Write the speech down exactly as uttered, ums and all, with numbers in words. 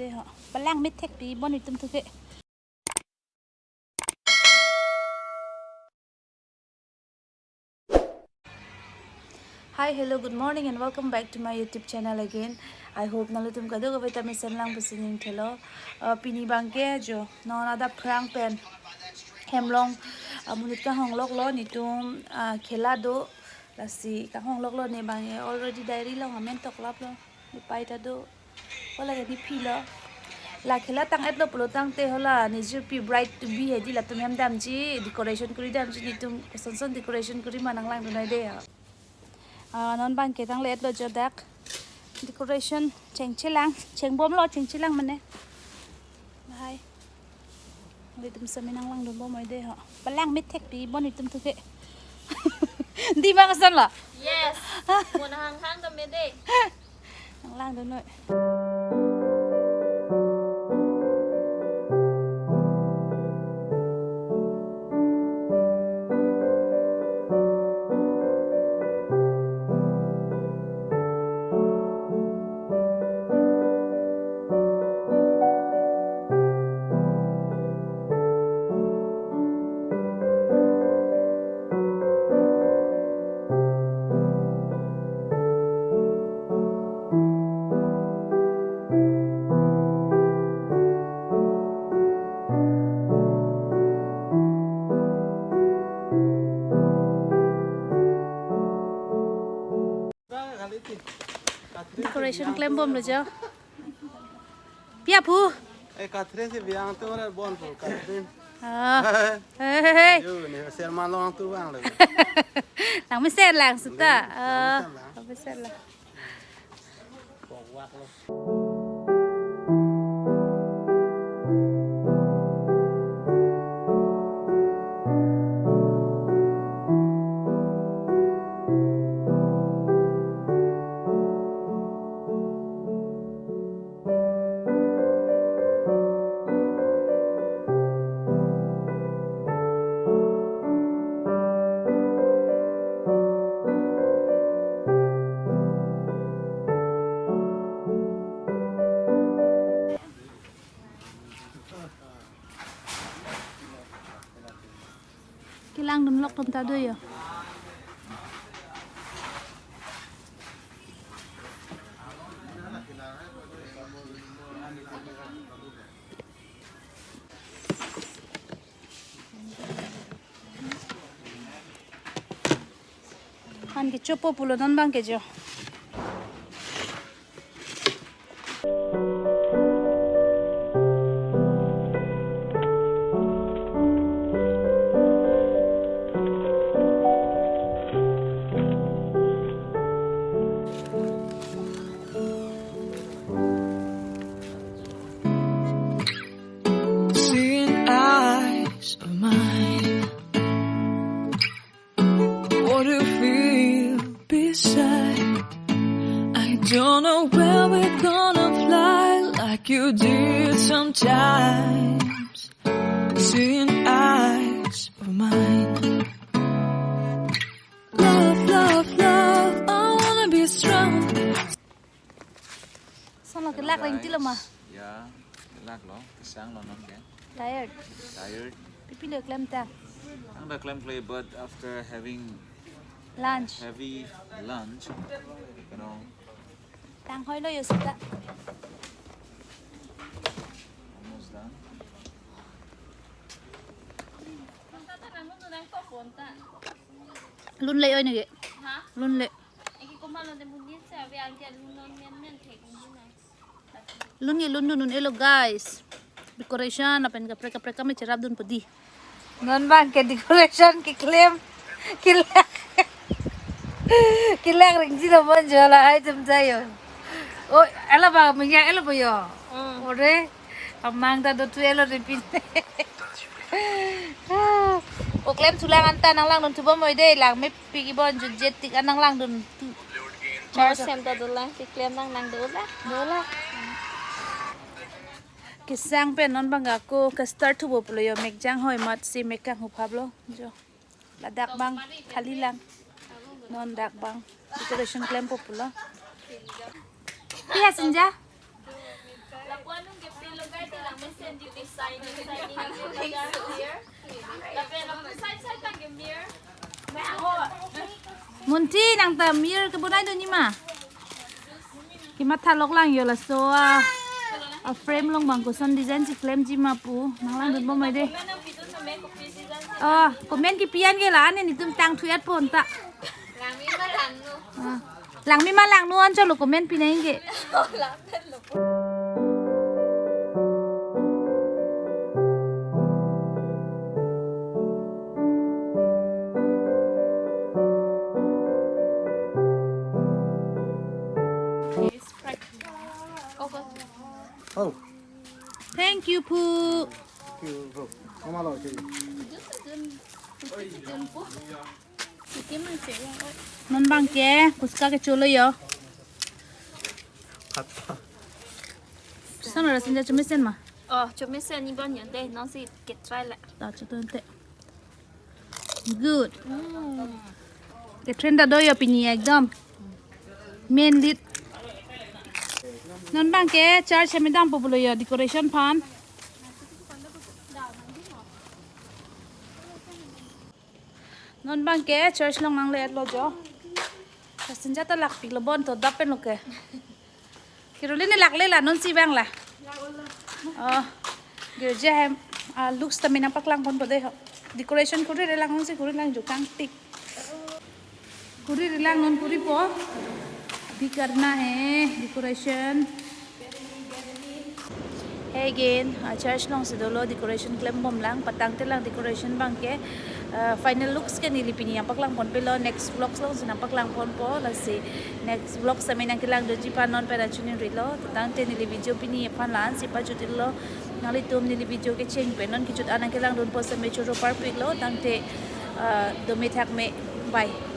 Dei ho. Palang methek pi bon itum thuke. Hi, hello, good morning and welcome back to my YouTube channel again. I hope nanglitum kadokave ta mesen lang pusi ning thelo. Uh, pini abangke jo non adap phrang pen hem along, uh, monit kanghongloklo, netum, uh, khela do, lasi kanghongloklo, ne abangke already diary along amen toklaplo. Nepai ta do. Ko lake nephilo. La khela tang-etlo pulo tangte hala nejirpi bride to be hedi latum hem damji, decoration kuri damji, netum kosonson decoration kuri ma nanglangdun noi dei. Ah, non abangke tang le-etlo jo dak. Decoration chengchelang, chengbomlo, chengchelang mane. Hai. Netum sami nanglangdun bom oi dei ho. Palang methek pi bon itum thuke. Dei ma kosonlo? Yes. Mo nang hanghang dam me dei. Nanglangdun noi. Decoration klembomlo jo. Pi aphu? Eh, Catherine si biang tu orang bon tu, Catherine. Ah. Hei, hei, hei. Yo, ni share ma long tu bang le. Lang mesen lang seta. Lang mesen lang. Ah, lang mesen lang. Kelangdunlok atum ta do yo. An kechopo pulo non abangke jo. Seeing eyes of mine. What do you feel beside? I don't know where we're gonna fly like you did sometimes. Seeing eyes of mine. Love, love, love, I wanna be strong. Sono kelak reng tilo ma? Ya, kelaklo, kesanglo non ke. Tired. Tired. Pipilo klemtang? Tangda klemkle, but after having lunch. Heavy lunch, you know. Tang hoilo yo sita. Almost done. Lun le oi nege. Ha? Lun le. Eki komatlo de munit sa ave angke lun non men men thek munit na. Lun nge lun dun un-elo guys. Decoration lapen kaprek kaprek kami cherap dun pudi. Non abangke decoration keklem. Kelak. Kelak rengji lo mon jo lahai chum chayo. Oh, elo ba mingya elo ba yo. Mm. Ore. Amang ta do tu elo repeat. O klem thulang anta nanglangdun thu bom oi dei, lang me piki bon jutjet tik an nanglangdun thu. Charge hem ta dolang, keklem nang nang dola. Dola. Kesang pen non abang ako ke start thupo pulo yo, mek jang hoi amat si mek kanghu phaplo jo. Ladak abang khali lang. Non dak abang decoration klempo pulo. Iya senja. Lapu anung ke pilo kai ti langmesen di design, design ni nang ke bajar mir. Tapi lapu side side tang ke mir. Munthi nang ta mir kebonai do nima. Kematha lok lang yo laso a, a frame along bang koson design si klemji ma pu. Nang langdun bomai de. Mana pidun na me kopi design si. Oh, comment kipi an ke la-an nelitum tang thuat pon ta. Langmi ma langno. Ah. Langmi ma langno an cholo comment pinai ke. Langmi ma langno. Oh. Thank you, Pu. Thank you, bro. Mama lo, okay. Non bang ke, puchka ke cholo yo. Sano ra sinja chomesen ma? Oh, chomesen ni bon yon de, non si ke try la. Ta chotun te. Good. Hmm. Ke trend ta do yo pini ekdom. Main lead. Non bang ke church keme dampo pulo yo decoration aphan. Non bang ke church along nangle-etlo jo. Passenger ta lakpiklo bon to dap pen lo ke. Kiruli ne lakle la non si bang la. Oh. Girja hem, ah, looks tame nangpaklang ponpo de ho. Decoration kuri relang non si kuri lang jukang tik. Kuri relang non kuripo. Abhi karna hai decoration. Hey again, ah, church along si dolo decoration klem bom lang, patang te lang decoration bang ke, ah, final looks ke neli pini nangpaklang ponpe lo, next vlogs along si nangpaklang ponpo, lasi next vlogs tame nangkelang doji aphan non pen achunin rilo, tangte neli video pini aphan la-an si pajut-iklo, nanglitum neli video kecheng pen non kejut an nangkelang dunpo seme choro parpiklo, tangte, ah, dome thakme, bye.